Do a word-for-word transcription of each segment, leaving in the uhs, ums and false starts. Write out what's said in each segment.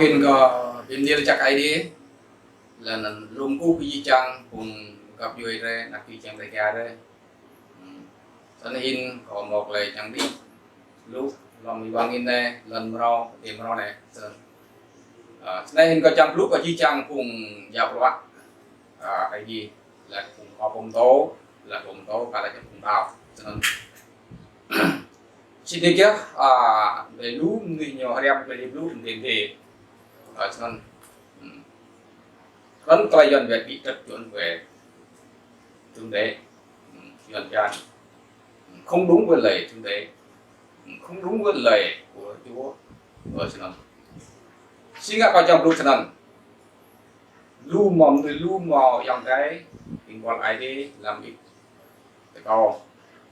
Hĭn kâo bi mni lač jăk Aê Diê, leh anăn lŏ kkuh kơ jih jang phung găp djuê drei, anak čô čiăng drei ka drei. Hmm. Snăn hĭn kâo mâo klei čiăng đĭ lu, hlăm êwa angĭn anei, lăn mrâo, ti mrâo anei. Snăn. Ah, snăn hĭn kâo čiăng blŭ kơ jih jang phung djă bruă. Ah, Aê Diê, leh phung khua pô mtô, leh pô mtô, ka leh phung đăo. Snăn. Sĭt nik yơh, ah, drei lu mnuih ñu hriăm klei blŭ mdê mdê. Ah, snăn. Hmm. Snăn klei Yuăn wĕ bi trật chuẩn về Thượng Đế. Hmm, Yuăn čan. Hmm, không đúng với lời Thượng Đế. Hmm, không đúng với lời của Chúa. Ơ, snăn. Si ngă kâo čiăng blŭ snăn. Lu mâo mnuih, lu mâo ayŏng adei, ƀĭng buăl Aê Diê, hlăm ih. Ti kâo,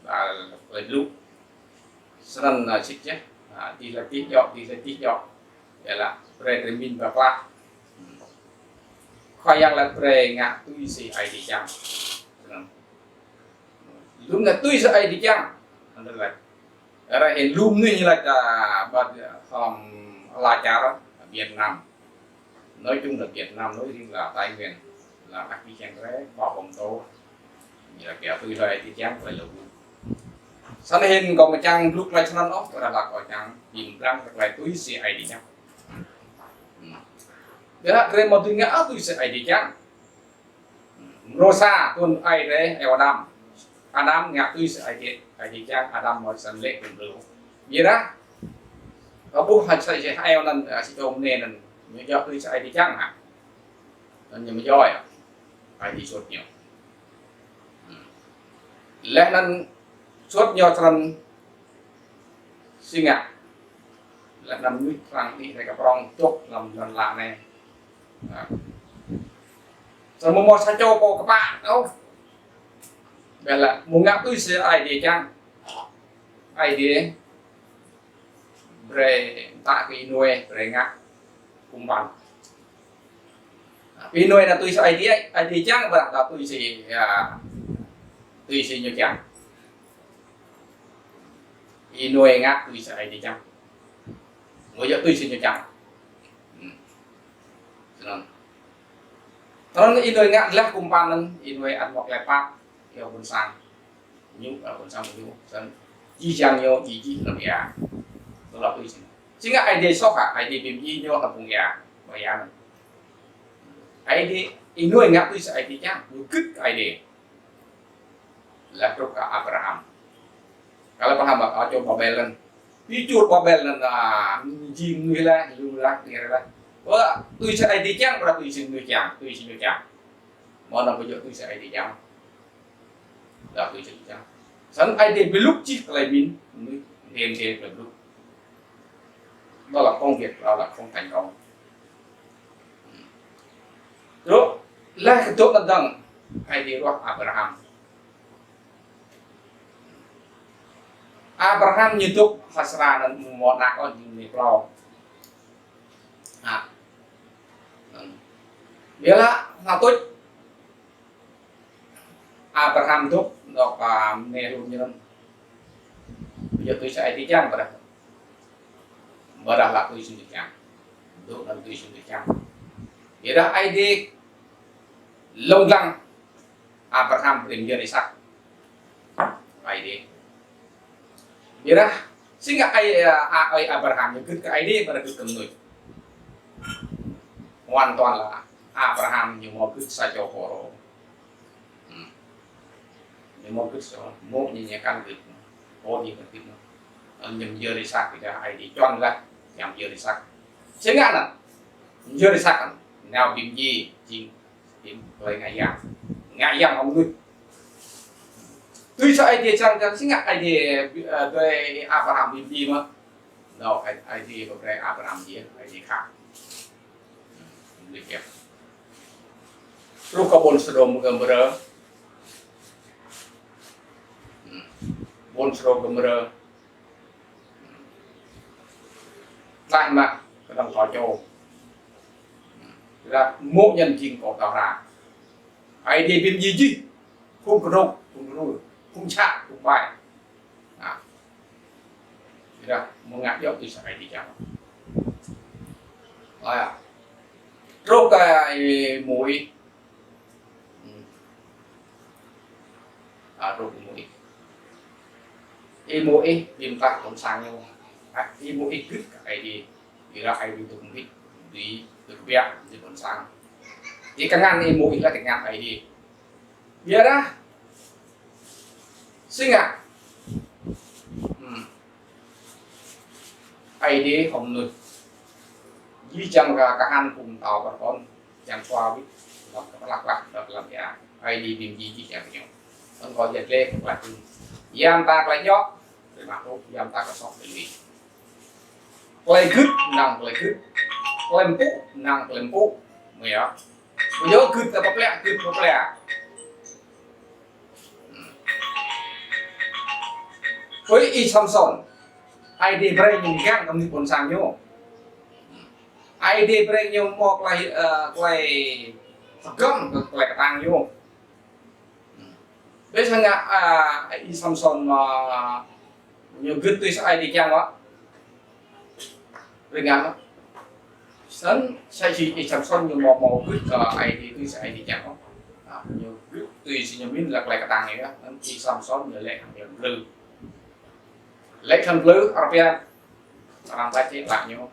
ah, klei blŭ. Snăn, ah, sĭt yơh. Ah, dih lač dih djŏ, dih lač dih djŏ. Ƀiădah, brei drei mĭn ba klă. Hmm. Khua Yang lač brei ngă tui si Aê Diê čiăng. Snăn. Lu ngă tui si Aê Diê čiăng. Anăn lač. Ară anei lu mnuih ñu lač, ah, ƀiădah, hlăm ala čar Việt Nam. Nói chung là Việt Nam, nói riêng là Tây Nguyên, là anak čô čiăng drei, khua pô mtô. Ñu lač kơ tui si Aê Diê čiăng, klei lu. Snăn hĭn kâo amâo čiăng blŭ klei snăn ôh, ƀiădah lač kâo čiăng bi mdrăm kơ klei tui si Aê Diê čiăng. Hmm. Ƀiădah drei amâo dưi ngă tui si Aê Diê čiăng. Mrô sa, tuôn ai drei, Êwa Adam. Adam ngă tui si Aê Diê, Aê Diê čiăng, Adam mâo sa lĕ kơ mrô. Ƀiădah, kâo ƀuh hă sa si Êwa anăn, ah, si čô mniê anăn, ñu djŏ tui si Aê Diê čiăng hă. Anăn ñu amâo djŏ ôh. Aê Diê suôt ñu. Hmm. Leh anăn suôt ñu snăn si ngă. Leh anăn mnuih arăng đĭ hriê kơ prŏng čŏk hlăm lăn ala anei. Nah. Snăn amâo mâo sa čô pô kpă ôh. Ƀiădah amâo ngă tui si Aê Diê čiăng. Aê Diê brei mtă kơ Y-Nôê brei ngă kŭmpăn. Nah, Y-Nôê anăn tui si Aê Diê, Aê Diê čiăng, ƀiădah đa tui si, ya, tui si ñu čiăng. Y-Nôê ngă tui si Aê Diê čiăng. Amâo djŏ tui si ñu čiăng. Hmm. Snăn. Snăn Y-Nôê ngă leh kŭmpăn anăn, Y-Nôê ăt mâo klei pap, ya ƀuôn sang. Ñu, ah, ƀuôn sang ñu, snăn. Jih jang ñu, jih jih hlăm êa. Tơdah tui si. Si ngă Aê Diê soh hă, Aê Diê bi mdjiê ñu hlăm phung êa. Ƀiădah. Aê Diê, Y-Nôê ngă tui si Aê Diê čiăng, ñu gưt Aê Diê. Leh truh kơ Abraham. Kơ Abraham, ah, čô Babel anăn. Bi čuôr Babel anăn, ah, jing mnuih leh, lu leh, ƀiădah leh. Ƀiădah tui si Aê Diê čiăng, ƀiădah tui si mnuih čiăng, tui si ñu čiăng. Amâo nao ƀu djŏ tui si Aê Diê čiăng. Đa tui si ñu čiăng. Snăn Aê Diê bi lŭk jih klei mĭn, mnuih, mdê mdê klei blŭ. Đó là công việc, đó là không thành công. Truh, leh kơ dôk anăn dơ̆ng, Aê Diê ruah Abraham. Abraham ñu dôk hlăm Sara anăn amâo mâo anak ôh, ñu mni plâo. Ah. Ƀiădah, nao tuč. Abraham dôk, dôk, ah, mniê hlŭn ñu anăn. Ƀiădah tui si Aê Diê čiăng, ƀiădah. Ƀiădah lač tui si mnuih čiăng. Dôk anăn tui si mnuih čiăng. Ƀiădah Aê Diê lông dlăng Abraham brei myơr Isak. Aê Diê. Ƀiădah, si ngă Aê, ah, Aê Abraham ñu gưt kơ Aê Diê, ƀiădah gưt kơ mnuih. Hoàn toàn là Abraham ñu amâo gưt sa čô pô ôh. Hmm. Ñu amâo gưt sa, mô̆ ñu ñu kăn gưt. Pô ñu kăn gưt. Anăn ñu myơr Isak, ƀiădah Aê Diê čuăn leh, ñu myơr Isak. Si ngă anăn, myơr Isak anăn, nao bi mdjiê, jing, jing klei ngă yang. Ngă yang hŏng mnuih. Tui si Aê Diê čiăng, čiăng si ngă Aê Diê, eh, brei Abraham bi mdjiê mơh. Nao, Aê, Aê Diê brei Abraham djiê, Aê Diê khă. Hmm, mnuih yơh. Truh kơ ƀuôn Sôdôm Gômôrơ. Hmm. Ƀuôn Sôdôm Gômôrơ. Tlaih mă kơ dăng thâo čô. Hmm. Ƀiădah mô̆ ñu jing kâo tao ra. Aê Diê bi mdjiê jih. Phung knŭk, phung knŭk, phung čhă, phung ƀai. Nah. Ƀiădah amâo ngă djŏ tui si Aê Diê čiăng. Ơ, truh kơ Y-Môis. Hmm. Ơ, truh Y-Môis. Y-Môis bi mtlaih ƀuôn sang ñu. Ơ, Y-Môis gưt kơ Aê Diê. Ƀiădah Aê Diê dôk mbĭt, dưi, dôk kbiă, dưi ƀuôn sang. Ti kngan Y-Môis leh kngan Aê Diê. Ƀiădah si ngă. Hmm. Aê Diê hŏng mnuih. Jih jang kơ kahan phung mtao kơ kon, jang khua wĭt, lăm kơ plak plak, lăm lăm ya. Aê Diê bi mdjiê jih jang kơ ñu. Ơ, kơ ya dleh, kơ plak tu. Ya mta klei djŏ, klei mă tŭ, ya mta kơ soh, klei lui. Klei gưt, năng klei gưt. Klei mpŭ, năng klei mpŭ. Mơ̆ ya. Mơ̆ ya gưt kơ pơplĕ, gưt pơplĕ. Ơi Y-Samsôn, Aê Diê brei ñu mgang kơ mnuih ƀuôn sang ñu. Aê Diê brei ñu mâo klei, ơ, klei hgăm kơ klei ktang ñu. Ƀiădah ngă, ơ, Y-Samsôn, ơ, ñu gưt tui si Aê Diê čiăng wă. Ringan wă. Snăn, sa čô Y-Samsôn ñu mâo, mâo gưt kơ Aê Diê tui si Aê Diê čiăng wă. Ơ, ñu gưt tui si ñu mĭn leh klei ktang ñu yơh. Snăn Y-Samsôn ñu lĕ hŏng klei mplư. Lĕ klei mplư, arăng pia, arăng tač čĕ leh ñu,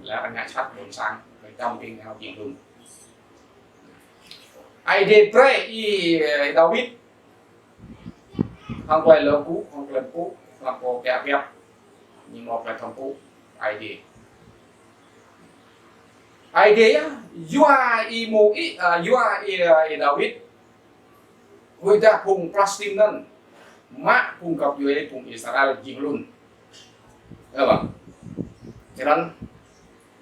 leh arăng ngă jhat ƀuôn sang, kơ čăm ping hao jing lun. Aê Diê brei Y-Đawit hŏng klei lŏ gŭ, hŏng klei mpŭ, hŏng klei pia biăp, ñu mâo klei thâo mpŭ Aê Diê. Aê Diê yơh, yua Y-Môis, ơ, yua Y-, Y-Đawit, huĭdah phung Philistin anăn mă phung găp djuê phung Israel jing lun. Ơ, ƀă. Snăn,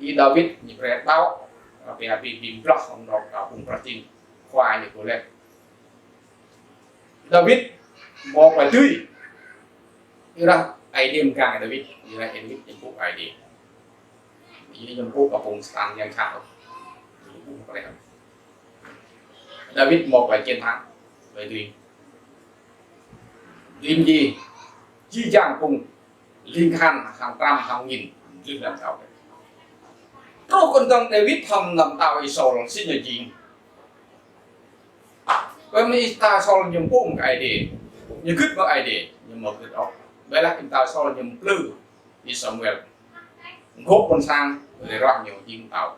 Y-Đawit ñu brei đăo, ơ, pia bi, bi mblah hŏng dôk, ơ, phung Philistin khua ñu kơ leh. Đawit mâo klei dưi. Ƀiădah Aê Diê mgang Đawit, ƀiădah Đawit ñu mpŭ Aê Diê. Ñu mpŭ kơ phung Satan yang jhat. Đawit mâo klei chiến thắng, klei dưi. Dưi mdjiê, jih jang phung ling kahan, hàng trăm, hàng nghìn, dưi lăm thâo. Truh kơ dơ̆ng Đawit hŏng mtao Y-Saul, si ñu jing. Ƀiădah mtao Y-Saul ñu mpŭ kơ Aê Diê, ñu gưt mơ̆ng Aê Diê, ñu mâo gưt ôh. Ƀiădah mtao Y-Saul ñu mplư Y-Samuel. Gôp ƀuôn sang, leh ruah ñu jing mtao.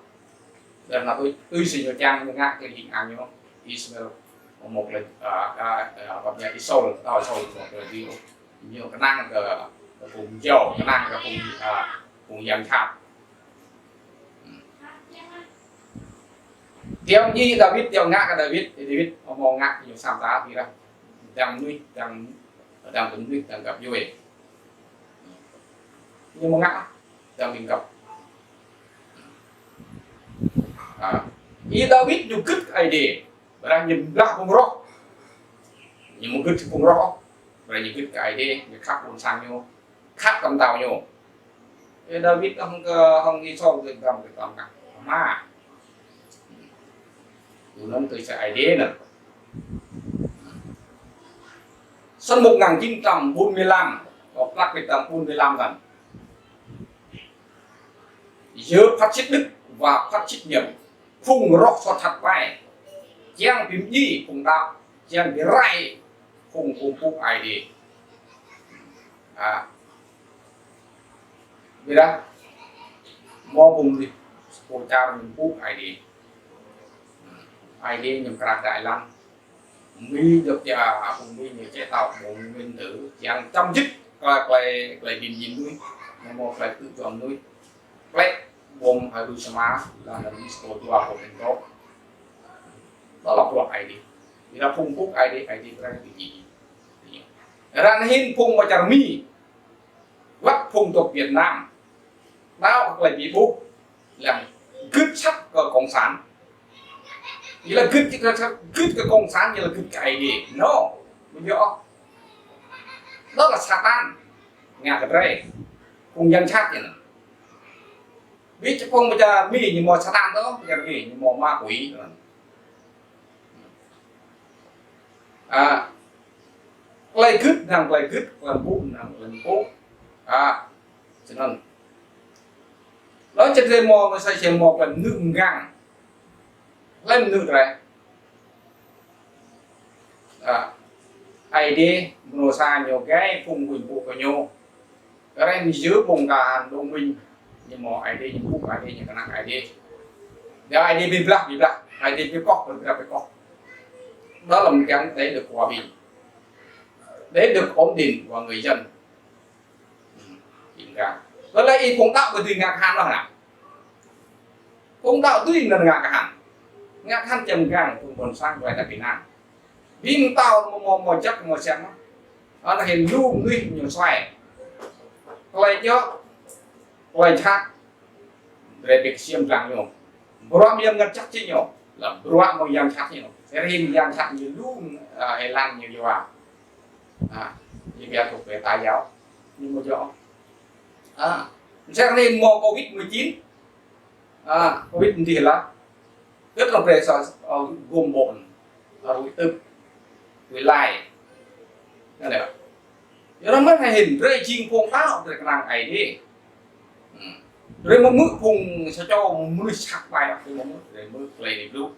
Leh anăn tui, tui si ñu čiăng ñu ngă klei jing ang ñu, Y-Samuel mâo klei, ơ, ơ, ơ, Y-Saul, mtao Y-Saul mâo klei dưi. Ñu knang kơ, kơ phung jâo, knang kơ phung, ơ, phung yang jhat. Tiŏ ñu Đawit, tiŏ ngă kơ Đawit, Đawit amâo ngă ñu sa mta, ƀiădah dăng mnuih, dăng, dăng mnuih, dăng găp djuê. Ñu amâo ngă, dăng ƀĭng găp. Ơ, Y-Đawit ñu gưt Aê Diê, ƀiădah ñu mblah phung roh. Ñu amâo gưt phung roh, ƀiădah ñu gưt kơ Aê Diê, ñu khăp ƀuôn sang ñu, khăp kơ mtao ñu. Ơ, Đawit hŏng kơ, hŏng Y-Saul kơ găm kơ tam kah. Mă. Tui anăn tui si Aê Diê anăn. Săn một ngàn chín trăm bốn mươi lăm, kơ plăk kơ tam bốn mươi lăm anăn. Giữa phát xít Đức và phát xít Nhật, phung roh sot sat pai, čiăng bi mdjiê phung đăo, čiăng bi rai phung kkuh mpŭ Aê Diê. Ơ. Ƀiădah, mâo phung mnuih pô čar ñu mpŭ Aê Diê. Aê Diê ñu mkra kơ êlan. Mi dôk ya, phung Mi ñu čĕ tao phung nguyên tử, čiăng chấm dứt klei, klei, klei bi mdjiê mnuih, mâo klei ktư̆ juă mnuih. Klei bom Hiroshima, leh anăn Mexico dua bom atom. Đó là bruă Aê Diê. Ƀiădah phung mpŭ Aê Diê, Aê Diê brei bi mdjiê. Ară anei hĭn phung mâo čar Mi, wăt phung dôk Việt Nam, đăo klei bi ƀuh, leh gưt săk kơ cộng sản. Ñu lĕ gưt, gưt kơ cộng sản, ñu lĕ gưt kơ Aê Diê. No, mjŏ. Đó là Satan. Ngă kơ drei. Phung yang jhat ñu. Bi čih phung mâo čar Mi ñu mâo Satan to, čar Mi ñu mâo ma quỷ. Ơ, klei gưt năng klei gưt, klei mpŭ năng klei mpŭ. Ơ, snăn. Lŏ čĕ drei mâo, msĕ si mâo klei mnư̆ mgang. Klei mnư̆ drei. A, Aê Diê mrô sa ñu gai phung huĭ mpŭ kơ ñu. Arăng ñu yơh phung ka đung minh. Ñu mâo Aê Diê, ñu mpŭ Aê Diê, ñu knang Aê Diê. Dah Aê Diê bi blah, bi blah. Aê Diê bi koh, bi blah, bi koh. Đó là một cái để được hòa bình, để được ổn định của người dân. Ih ngă. Leh leh ih phung đăo kơ dưi ngă kahan leh hă? Phung đăo dưi ngă kahan. Ngă kahan čiăng mgang phung ƀuôn sang klei êđăp ênang. Bi mtao mâo, mâo, mâo jăk mâo siam. Anăn hĭn lu mnuih ñu suai. Klei djŏ, klei jhat. Drei bi ksiêm dlăng ñu. Bruă mơ̆ng yang jhat či ñu. Leh bruă mơ̆ng yang jhat ñu. Drei hĭn yang jhat ñu lu, a, êlan ñu yua. A, ñu biă kơ pê ta yao. Ñu mâo djŏ. A, msĕ si mâo covid mười chín. A, covid mdih lah. Kơ trông drei sa, a, gum ƀô̆. A, ruih tưp. Ruih lai. Anăn lĕ. Yua anăn mơh hĭn drei jing phung đăo drei knang Aê Diê. Hmm. Drei amâo mư̆ phung sa čô mnuih sat ƀai, drei amâo mư̆, drei mư̆ klei Aê Diê blŭ.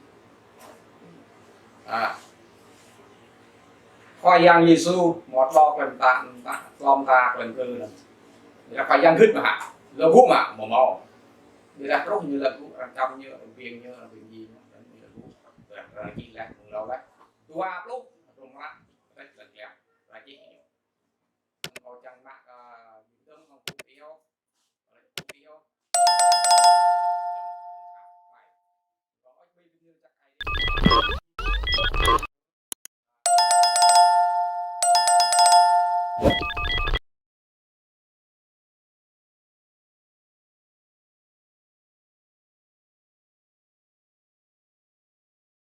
A. Khua Yang Yêsu mâo tlâo klei mtă, mtă, tlâo mta klei mplư anăn. Ƀiădah Khua Yang gưt mơh hă? Lŏ gŭ mơh? Amâo mâo. Ƀiădah truh ñu lŏ gŭ, arăng čăm ñu, arăng biêng ñu, arăng bi mdjiê ñu, arăng ñu lŏ gŭ. Ƀiădah arăng čih leh, mơ̆ng êlâo leh. Dua pluh